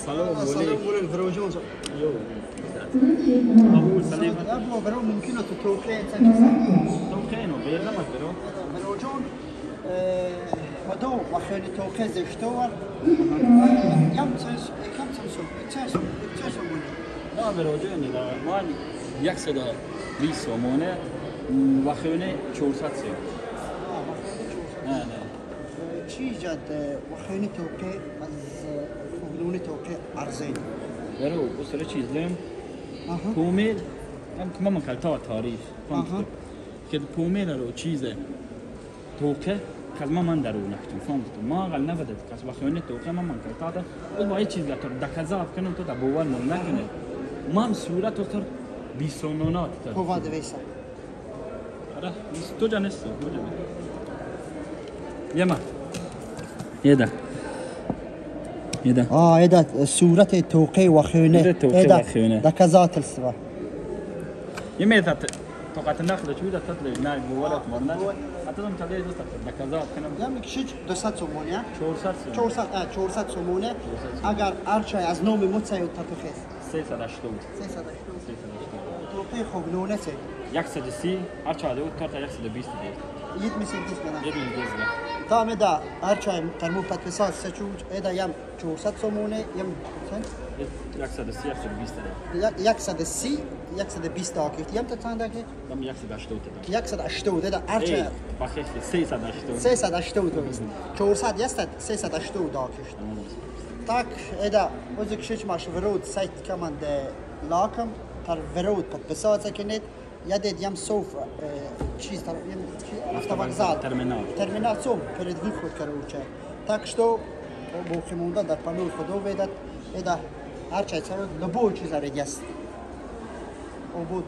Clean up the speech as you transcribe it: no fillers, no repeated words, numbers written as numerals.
سلام علیکم فروجون. ابو سلام. ابو برو ممکنه تو توقع توقع نو غیر نمت برو. فروجون ودو وخيل توقع زشتور يم تنس كم تنسو تنسو تنسو. لا فروجون لا مان 120 سومونه وخيل 400 سه. نه نه. چی جد وخيل توقع از فغلون توقع ارزين. برو بسره چیز لیم پومیل هم که من خلطا تاریخ فهمت که پومیل رو چیزه توقع که من درو نختم فهمت ما قال نفدت که وخیانه توقع من خلطا ده اون با چیز لتر دکزاب کنم تو باور من نکنه من صورت تو 29 تا هو دویسا آره تو جنس تو جنس یما یدا يدا يدا صورة توقي وخيونة يدا دكزات السوا يميتا توقعت النخلة شو دا تطلع نايب ولا تمرنا حتى لهم تلاقي دكزات كنا يمك شج 200 سومونيا 400 400 400 سومونه اگر ارچای از نوم متسای تتخص 380 380 توقي خبلونه سي 130 ارچای دو تا 120 دي 78 بدن 78 تام دا هرچای ترمو پتوسات سچوج ادا یم 400 سومونه یم چند 130 120 130 120 داکت یم تا چند داکت دم 180 تا 180 دا هرچای بخش 380 380 است 400 است 380 داکت تاک ادا وزک شش ماش ورود سایت کمند لاکم تر ورود پتوسات کنید يدد يم سوف چیز تر يم автовокзал терминал сом перед выход короче. Так что боқӣ монда дар паноҳи Худо ведад эда ҳар чай любой чиз ареди аст. Обод.